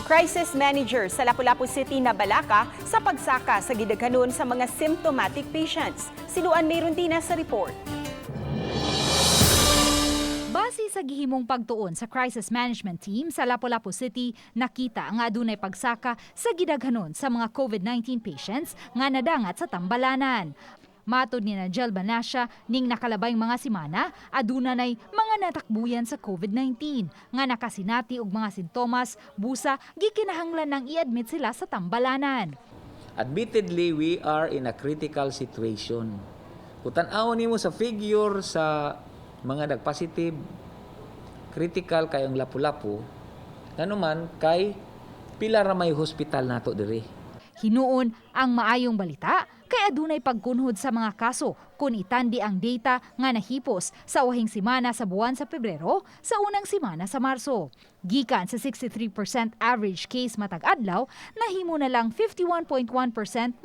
Crisis manager sa Lapu-Lapu City na balaka sa pagsaka sa gidaghanon sa mga symptomatic patients. Si Luan Merundina sa report. Base sa gihimong pagtuon sa Crisis Management Team sa Lapu-Lapu City, nakita nga adunay pagsaka sa gidaghanon sa mga COVID-19 patients nga nadangat sa tambalanan. Matod ni Nigel Banasya, ning nakalabay mga simana, aduna nay mga natakbuyan sa COVID-19 nga nakasinati og mga sintomas busa gikinahanglan nang i-admit sila sa tambalanan. Admittedly, we are in a critical situation. Kung tan-awon nimo sa figure sa mga nagpositive, critical kayong Lapu-Lapu, ngano man kay pila ra may hospital nato diri. Hinuon ang maayong balita kay adunay pagkunhod sa mga kaso kung itandi ang data nga nahipos sa uhing simana sa buwan sa Pebrero sa unang simana sa Marso. Gikan sa 63% average case matag adlaw, nahimo na lang 51.1%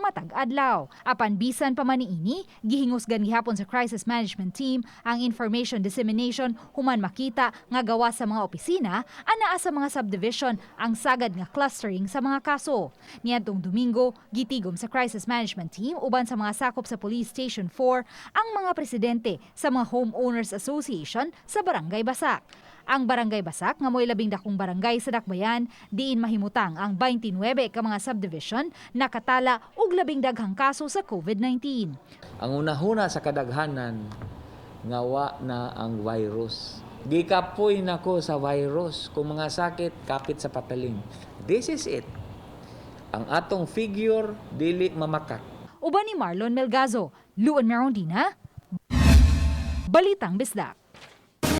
matag adlaw. Apan bisan pa man niini, gihingusgan gihapon sa Crisis Management Team ang information dissemination human makita nga gawas sa mga opisina anaa sa mga subdivision ang sagad nga clustering sa mga kaso. Niadtong Domingo, gitigom sa Crisis Management Team uban sa mga sakop sa Police Station 4 ang mga presidente sa mga Homeowners Association sa Barangay Basak. Ang Barangay Basak nga mo'y labing dakong barangay sa Dakbayan, diin mahimutang ang 29 ka mga subdivision nakatala og labing daghang kaso sa COVID-19. Ang unahuna sa kadaghanan nga wa na ang virus. Gikapoy nako sa virus. Kung mga sakit, kapit sa patalim. This is it. Ang atong figure dili mamakak. Uban ni Marlon Melgazo, Luan Merondina, Balitang Bisdak.